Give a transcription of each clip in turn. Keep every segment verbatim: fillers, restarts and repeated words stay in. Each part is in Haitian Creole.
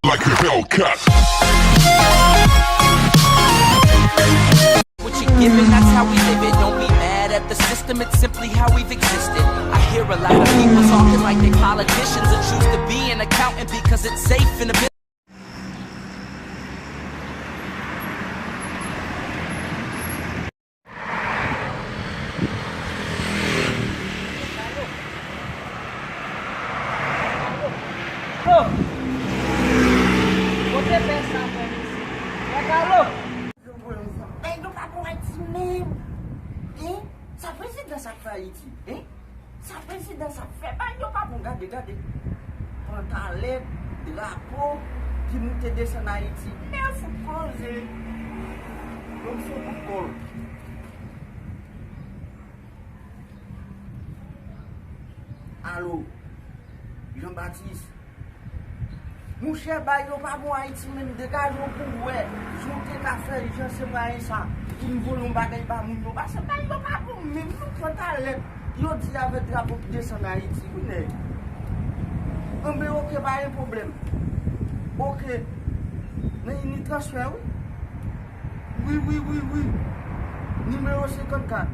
Like a Hellcat. What you giving, that's how we live it. Don't be mad at the system, it's simply how we've existed. I hear a lot of people talking like they politicians and choose to be an accountant because it's safe in the business. Kote pè sa fè mesi? Pè Kalo! Bèl yo pa bon Ayiti menm. Hein? Sa prezidan sa k fè Ayiti? Hein? Sa prezidan sa fè? Bèl yo pa bon, gade, gade. Pantalèt, drapo, ki moute desann Ayiti. Men fout koze. Yon sou bout kòl. Alo, Jean Baptiste. Monchè, bagay yo pa bon Ayiti menm, degaje w pou w wè si w te ka fè jan se mwayen sa pou n vole yon bagay ba moun yo, paske bagay yo pa bon menm, nou pran talèt, yo di avèk drapo ki desann Ayiti wi nèg. Anben oke, pa gen pwoblèm. Oke. Men ni transfè wi. Wi, wi, wi, wi. Nimewo senkannkat.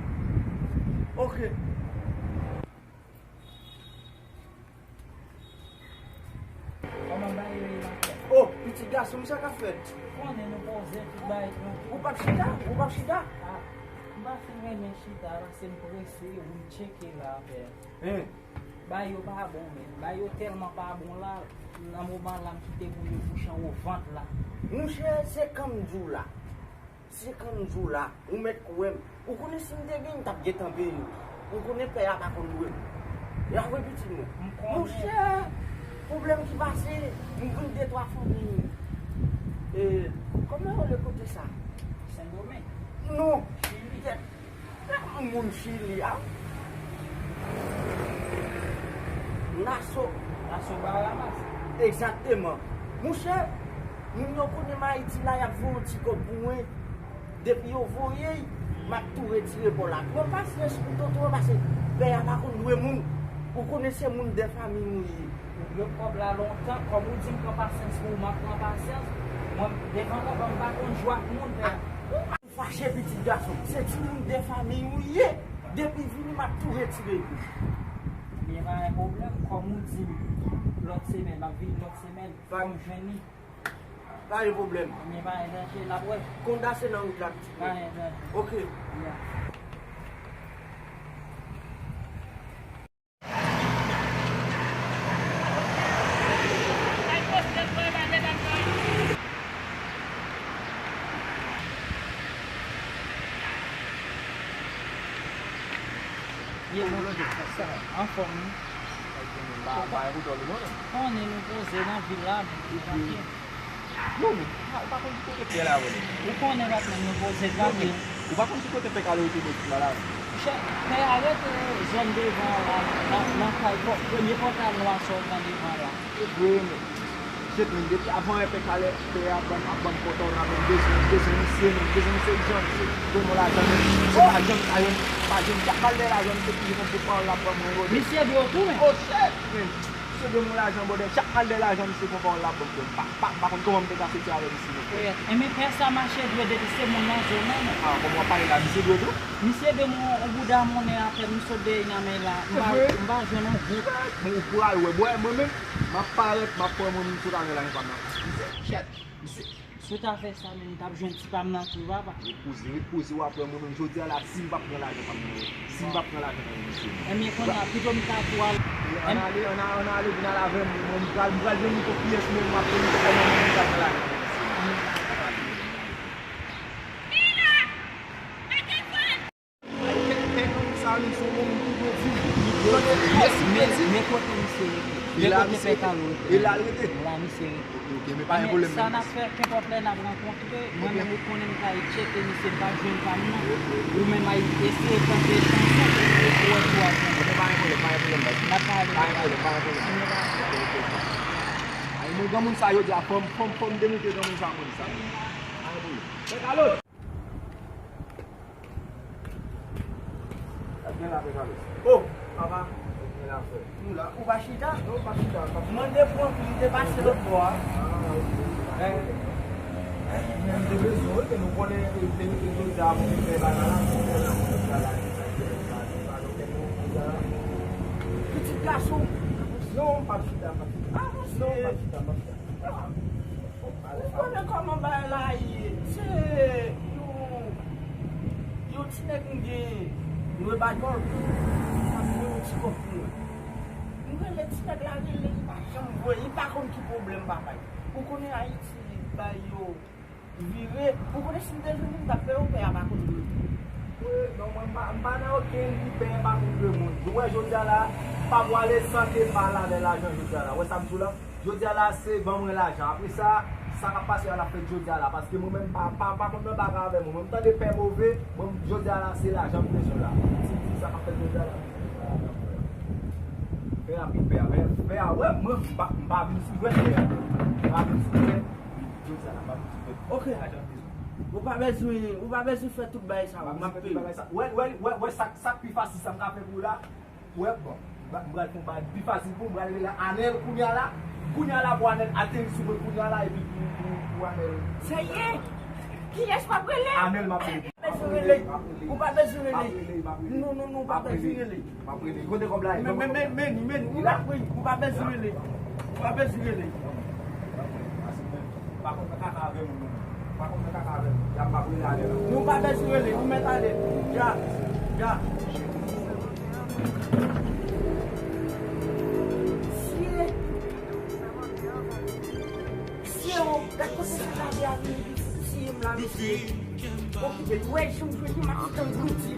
Oke. Kòman bagay yo ye la frè? Oh, pitit gason m, sa k ap fèt? Konnen nou poze tout bagay trankil. Ou p ap chita? Ou p ap chita? Ah, m pa fin renmen chita la, se m prese, ou m tcheke la frè. Hein? Bagay yo pa bon men, bagay yo tèlman pa bon la, nan moman la m kite pou yo kouche anwo vant la. Monchè, se kan m di w la. Se kan m di w la, ou mèt kwè m. Ou konnen si m te gen, m t ap gentan peye w. Ou konnen pè a pa konn dwe m. E a vre pitit mwen. Monchè, pwoblèm ki pase, m jwenn de twa fanmi. E, kòman yo rele kote sa? Sendomeng. Non. Chili. Kèt. Kòman moun Chili a? Naso. Naso Baramas. Egzakteman. Monchè, moun yo konnen m Ayiti la, y ap voye yon ti kòb pou mwen. Depi yo voye l, m ap tou retire kò la. Pran pasyans pou tonton an, paske pè a pa konn dwe moun. Ou konnen se moun de fanmi nou ye. Ou dwe kòb la lontan, kòm ou di m pran pasyans pou ou, m ap pran pasyans. Mwen, devan kòb la, m pa konn jwe ak moun, pè. Ou pa fache, pitit gason. Se timoun de fanmi ou ye. Depi vini, m ap tou retire l pou ou. Ebyen, pa gen pwoblèm. Kòm ou di m, lòt semèn, m ap vini lòt semèn. Fò m jwenn li. Pa gen pwoblèm. Ebyen, pa gen danje, n ap wè. Konda se nan wout la, pitit mwen. Pa gen danje. Oke. Yeah. Ye bon, anfòm wi. Konnen nou poze nan vil la, men nou tranke. Non men, ou pa konn ki kote pè la vole. Ou konnen patnè m, nou poze tranke. Ou pa konn ki kote pè Kalo rete bò sou la la. Monchè, pè a rete zòn devan la, nan, nan kay pò, premye pòtay nwa sa w pran devan la. Se vre men. Misye plen depi avan wè pè Kalo, pè a ap ban m, ap ban m pòtay la, men m bezwen, m bezwen misye, men m bezwen misye ijan, misye ban mwen lajan, men misye pa janm, pa janm, pa janm, chak m al dèyè lajan, misye toujou konn pran pawòl l ap ban mwen, brother. Misye dwe w tou men. Oh shit, men. Misye dwe m yon lajan, brother. Chak m al dèyè lajan, misye pran pawòl l ap ban m, frè m. Pa, pa, m pa konn kòman m te ka soti avè misye, non, frè. Frè, enben pè sa mache vre depi se moun nan zòn nan, non. Ah, kòman w ap pale la, misye dwe tou? Misye dwe m yon, yon bouda monnen apèn, m sot dèyè nan men la. M pa, m pa jwenn yon goud. Bon, ou pral wè, bwè, mwen menm, m ap parèt, m ap pran mwen menm tout avè lajan pa m nan. Misye, shit, misye. Si w ta fè sa menm, m t ap jwenn ti pa m nan tou, papa. Ret poze, ret poze, w ap wè mwen menm jodi a la, si m p ap pran lajan pa m nan, si m p ap pran lajan nan men misye. Ebyen, kounye a, pito m ta tou al. Ann ale, ann ale, ann ale, vin al avè m, mwen, m pral, m pral jwenn yon pyès, men m ap jwenn yon pyès, mwen, m pral pran lajan nan men misye. Ann ale. Ay, kèk, kèk, kèk, kèk, sa, li se yon moun ki dwe di. Li dwe di. Men, men, men kote misye rete? Men kote pè Kalo rete? E la l rete? La misye rete. Ok, ok, men pa gen pwoblèm. Sa n ap fè, kenpòt lè n ap rankontre, mwen menm ou konnen m ka al tcheke misye, m pa jwenn pa m nan. Ou menm al eseye tande chanson, ou wè si w ap jwenn. Ok, pa gen pwoblèm, pa gen pwoblèm, baz. N ap pale. Pa gen pwoblèm, pa gen pwoblèm. Ok, ok, ok. Ay, men granmoun sa yo di a, fò m, fò m, fò m demoute granmoun sa, mwen sa. Pa gen pwoblèm. Pè Kalo! Sa k gen la, pè Kalo? Oh, papa. Sa k gen la, frè? Nou la. Ou pa chita? Non, m pa chita, m pa chita. Mande pou anpil, li te pase lòt bò a. Ah, ok. Men m te bezwen wi, men nou konnen, e, te, te jodi a, pou fè bagay la, pou fè la, pou fè la, pou fè la, pou fè la, pou fè la. Pitit gason. Non, m p ap chita, m p ap chita. Avanse. Non, m p ap chita, m p ap chita. Ou konnen kòman bagay la ye. Se yon, yon ti nèg m gen, Nwe Badmòl. M ap voye yon ti kòb pou mwen. M rele ti nèg la, rele, li pa janm voye, li pa konn ki pwoblèm bagay. Ou konnen Ayiti, bay yo vire. Ou konnen si m te vini, m t ap peye w, pè a pa konn vre. Wi, non, mwen, m pa, m pa nan okenn li pè pa konn de moun. Ou wè, jodi a la, m pa pwale san ke m pa lave lajan jodi a la. Ou wè sa m di w la? Jodi a la, se ban mwen lajan. Apre sa, sa k ap pase a, n ap fè jodi a la. Paske mwen menm, pa, pa, pa konn nan bagay avè mwen. Mwen, m tande pè move, mwen, jodi a la, se lajan m bezwen la. Ti, ti, sa k ap fè jodi a la, m bezwen lajan, frè. Fè rapid, pè a. Pè, pè a, wè, mwen, m pa, m pa vin sou jwèt, pè a. M pa vin sou jwèt. Jodi a la, m pa vin sou jwèt. Ok. Lajan m bezwen. Ou pa bezwen, ou pa bezwen fè tout bagay sa yo. M ap peye. Wè, wè, wè, wè, sa, sa k pi fasil, sa m ka fè pou ou la. Wè, bon, m pral fè yon bagay pi fasil pou ou, m pral rele Anèl kounye a la. Kounye a la pou Anèl ateri sou mwen kounye a la, epi pou, pou, pou Anèl. Serye? Kiyès w ap rele? Anèl m ap rele. Ou pa bezwen rele. Ou pa bezwen rele. Non, non, non, ou pa bezwen rele. M ap rele. Kote kòb la ye? Men, men, men, men, men, ou pa, wi, ou pa bezwen rele. Ou pa bezwen rele. Pa konn fè kaka avè moun, non. Pa konn fè kaka avè moun. Y ap pa rele ale la. Nou pa bezwen rele, ou mèt ale. Ya, ya. Mesye. Mesye, o, gad kote sa lage a vini, mesye, m la, mesye. Okipe, wè, jan m jwenn li, m ap tann group li.